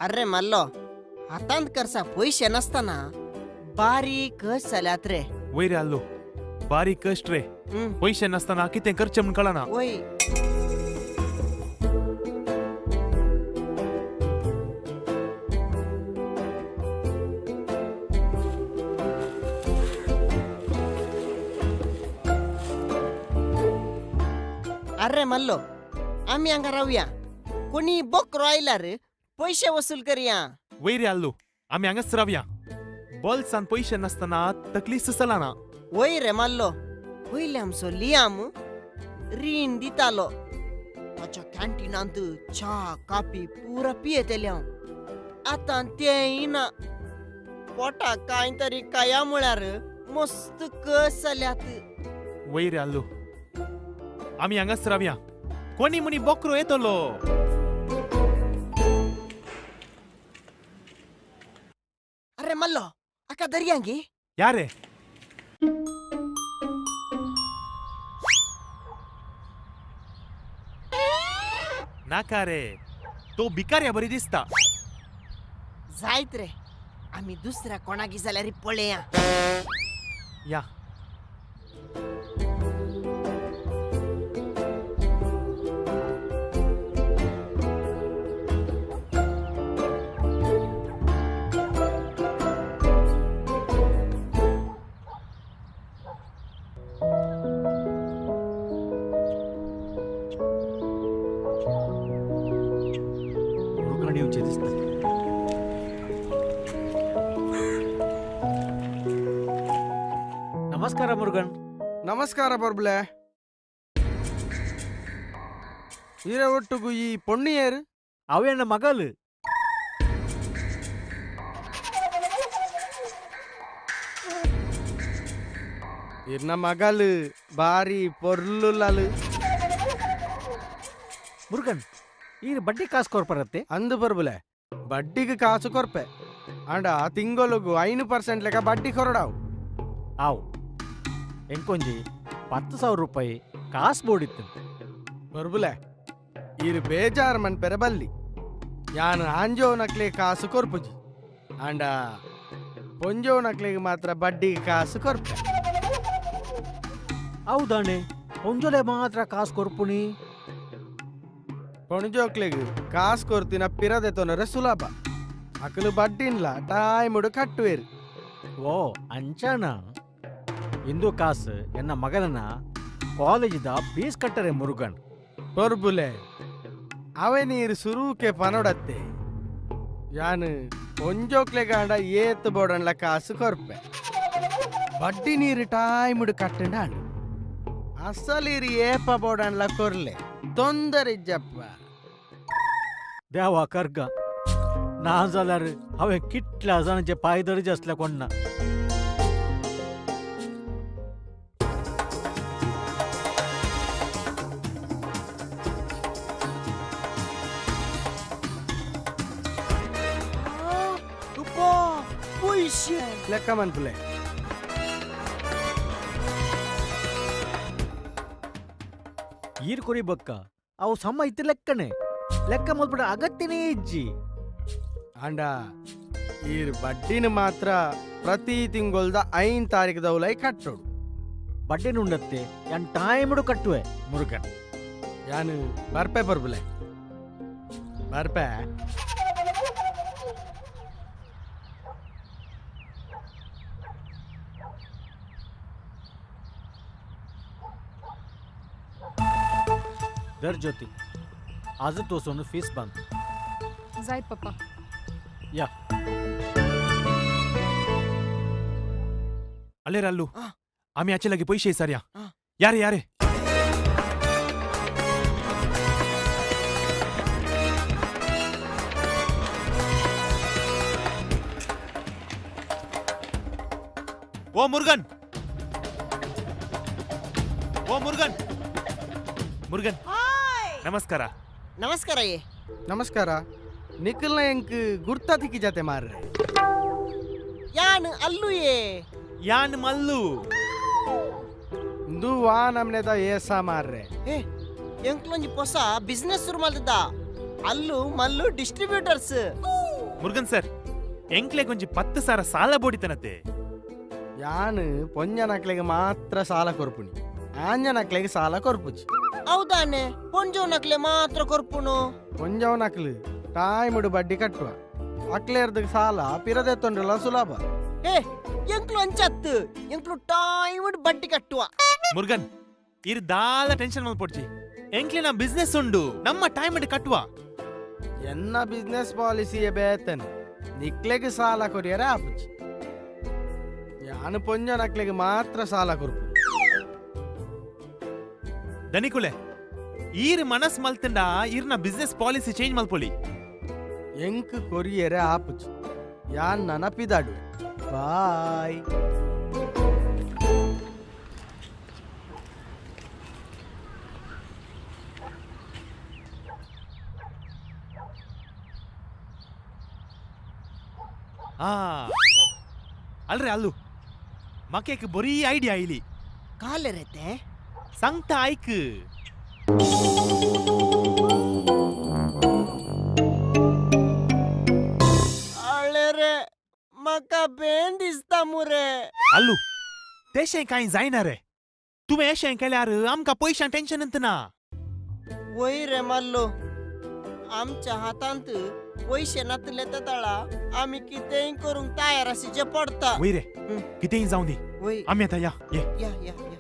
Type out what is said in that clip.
अरे मारलो हातांत करसा पयशे नासतना बारीक कश जाल्यात रे. वयर आल्लो बारीक कश्ट रे. पयशे नासतना कितें करचें म्हूण कळना. वय. अरे मल्लो, आमी हांगा रावया, कोणी बोकरो आयल्यार पयशे वसूल करया. वयर आल्लो, आमी हांगाच रावया, बोल्सान पयशे नासतना तकलीच चलना. वय रे माल्लो, पयले आमचो लियाम रीण दितालो, ताच्या कॅन्टिनांत च्या कापी पुरा पियेतलें हांव. आतां तेंय ना. पोटाक कांय तरी काया म्हळ्यार मस्त कस जाल्यात. वयर आल्लो, आमी हांगाच रावया, कोणी म्हणी बोकरो येतलो. अरे मल्लो, आका दर्या गे. या रे. नाका रे, तो भिकाऱ्या बरी दिसता. जायत रे, आमी दुसऱ्या कोणाकी जाल्यार पळया. या. मुरुगण येवचे दिसता. ನಮಸ್ಕಾರ ಮುರುಗನ್. ನಮಸ್ಕಾರ ಪರ್ಬಲೆ. ಈರ ಒಟ್ಟುಗು ಈ ಪೊಣ್ಣಿಯೇರು? ಅವೇನ ಮಗಲು. ಇರ್ನ ಮಗಲು ಬಾರಿ ಪೊರ್ಲುಲ್ಲಲು. ಮುರುಗನ್, ಈ ಬಡ್ಡಿ ಕಾಸು ಕೊರ್ಪರತ್ತೆ? ಅಂದು ಪರ್ಬಲೆ, ಬಡ್ಡಿಗೆ ಕಾಸು ಕೊರ್ಪೆ, ಅಂಡ ತಿಂಗೊಲುಗು 5% ಲೆಕ್ಕ ಬಡ್ಡಿ ಕೊರಡಾವು. ಆವು, ಎಂಕೊಂಜಿ 10,000 ರೂಪಾಯಿ ಕಾಸು ಬೋಡಿತ್ತು. ಪರ್ಬಲೆ, ಈರು ಬೇಜಾರು ಮನ್ಪೆರೆ ಬಲ್ಲಿ, ಯಾನು ಆಂಜೋನಕ್ಲೆ ಕಾಸು ಕೊರ್ಪುಜಿ, ಅಂಡ ಪೊಂಜೋನಕ್ಲೆಗೆ ಮಾತ್ರ ಬಡ್ಡಿಗೆ ಕಾಸು ಕೊರ್ಪೆ. ಹೌದಾಣೆ, ಒಂಜೊಲೆ ಮಾತ್ರ ಕಾಸು ಕೊರ್ಪುನಿ? ಪೊಣಜೋಕ್ಲೆಗ್ ಕಾಸು ಕೊರ್ತಿನ ಪಿರದೆ ತೊನರೆ ಸುಲಭ, ಅಕಲು ಬಡ್ಡಿನ್ಲ ಟೈముಡು ಕಟ್ಟುವೇರು. ಓ ಅಂಚಾನ, ಇಂದು ಕಾಸು ಎನ್ನ ಮಗನನ್ನ ಕಾಲೇಜಿದ ಫೀಸ್ ಕಟ್ಟರೆ ಮುರುಗನ್. ಪೊರ್ಬುಲೆ, ಅವೆ ನೀರು ಸುರೂಕೆ ಪನೊಡತ್ತೆ, ಯಾನು ಪೊಂಜೋಕ್ಲೆಗಾಂಡ ಏತ್ ಬೋಡನ್ಲ ಕಾಸು ಕೊರ್ಪೆ. ಬಡ್ಡಿ ನೀರು ಟೈముಡು ಕಟ್ಟಂಡಾಂಡು, ಅಸಲೀರು ಏಪ ಬೋಡನ್ಲ ಕೊರ್ಲೆ, ತೊಂದರೆ ಇಜ್ಜಪ್ಪ. ದೇವ ಕರ್ಗ, ना जाल्यार हांवें कितल्या जाणांचे पांय धरचे आसले कोण्णा. पयशे. ಲೆಕ್ಕ ಮನ್ಪುಲೆ. ಈರ್ ಕೊರಿ ಬೊಕ್ಕ ಅವು ಸಮ ಇತ್ತು ಲೆಕ್ಕನೆ, ಲೆಕ್ಕ ಮಲ್ಪಡ ಅಗತ್ಯನೇ ಇಜ್ಜಿ. ಅಂಡ ಈರ್ ಬಡ್ಡಿನ ಮಾತ್ರ ಪ್ರತಿ ತಿಂಗೊಲ್ದ 5 ತಾರೀಕು ದೌಲೈ ಕಟ್ಟೋಡು. ಬಡ್ಡಿನ ಉಂಡತ್ತೆ, ಯಾನ್ ಟೈಮ್ಡು ಕಟ್ಟುವೆ ಮುರುಗನ್. ಯಾನು ಬರ್ಪೆ ಪರ್ಬುಲೆ, ಬರ್ಪೆ. ದರ್ ಜ್ಯೋತಿ, आज तोसोन फीस बांद. जायत पप्पा. या. ಅಲ್ಲೇ ಅಲ್ಲು, आमी हाचे लागीं पयशे विचारया. या रे, या रे. ಓ ಮುರುಗನ್, ಓ ಮುರುಗನ್, ಮುರುಗನ್, ನಮಸ್ಕಾರ. ನಮಸ್ಕಾರ ಏ. ನಮಸ್ಕಾರ. ನಿಖಲ್ನ ಎಂಕ್ ಗುರ್ತಾ ತಿಕ್ಕಿ ಜಾತೆ ಮಾರ್ರೆ. ಯಾನ್ ಅಲ್ಲು ಏ. ಯಾನ್ ಮಲ್ಲು. ಇಂದು ವಾ ನಮ್ನೆದ ಏಸ ಮಾರ್ರೆ? ಏ, ಎಂಕ್ಲೊಂಜಿ ಹೊಸ ಬಿಸ್ನೆಸ್ ಶುರು ಮಲ್ತದ, ಅಲ್ಲು ಮಲ್ಲು ಡಿಸ್ಟ್ರಿಬ್ಯೂಟರ್ಸ್. ಮುರುಗನ್ ಸರ್, ಎಂಕ್ಲೆ ಕೊಂಚಿ 10,000 ಸಾಲ ಬೋಡಿತನತೆ. ಯಾನ್ ಪೊಂಜನಕ್ಲೆಗ್ ಮಾತ್ರ ಸಾಲ ಕೊರ್ಪುನಿ, ಆಂಜನಕ್ಲೆಗ್ ಸಾಲ ಕೊರ್ಪುಜಿ. ಹೌದಾನೆ, ಪೊಂಜೋನಕ್ಲೆ ಮಾತ್ರ ಕೊರ್ಪುನು. ಪೊಂಜವನಕ್ಲು ಟೈಮ್ಡ್ ಬಡ್ಡಿ ಕಟ್ಟುವ, ಅಕ್ಲೇರ್ದ್ ಸಾಲ ಪಿರದೆತ್ತೊಂಡ್ರಲ ಸುಲಭ. ಏ, ಎಂಕ್ಲು ಅಂಚತ್ತು, ಎಂಕ್ಲು ಟೈಮ್ ಬಡ್ಡಿ ಕಟ್ಟುವ. ಮುರುಗನ್, ಇರ್ ದಾಲ ಟೆನ್ಷನ್ ಮಲ್ಪೊಡ್ಚಿ. ಎಂಕ್ಲೆನ ಬಿಸ್ನೆಸ್ ಉಂಡು, ನಮ್ಮ ಟೈಮ್ ಕಟ್ಟುವ. ಎನ್ನ ಬಿಸ್ನೆಸ್ ಪಾಲಿಸಿಯ ಬೇತನ್, ನಿಕ್ಲೆಗ್ ಸಾಲ ಕೊರಿಯರೆ ಆಪುಜಿ. ಯಾನ್ ಪೊಂಜನಕ್ಲೆಗ್ ಮಾತ್ರ ಸಾಲ ಕೊರ್ಪು. ದನಿಕುಲೆ, ಈರ್ ಮನಸ್ ಮಲ್ತಂಡ ಇರ್ನ ಬಿಸ್ನೆಸ್ ಪಾಲಿಸಿ ಚೇಂಜ್ ಮಲ್ಪೊಲಿ. ಎಂಕ್ ಕೊರಿಯರೆ ಆಪುಜಿ, ಯಾನ್ ನನ ಪಿದಾಡುವೆ, ಬಾಯ್. ಆ ಅಲ್ರೆ ಅಲ್ಲು ಮಕೆಕ್ ಬೊರೀ ಐಡಿಯಾ ಇಲ್ಲಿ. ಕಾಲೆರೆತೆ. ಸಂಕ್ತ ಆಯ್ಕ್. ಅಳೆರೆ, ಮಕ ಬೇಂದಿಸ್ತಾ ಮುರೆ. ಅಲ್ಲು, तेशें कांय जायना रे. तुवें अशें केल्यार आमकां पयशां टेन्शन ना. वय रे माल्लो, आमच्या हातांत पयशे नातले तळा आमी कितेंय करूंक तयार आसीचे पडता. वय रे. हम्म. कितेंय जावं दी. वय. आमी आतां या, ये. या या या.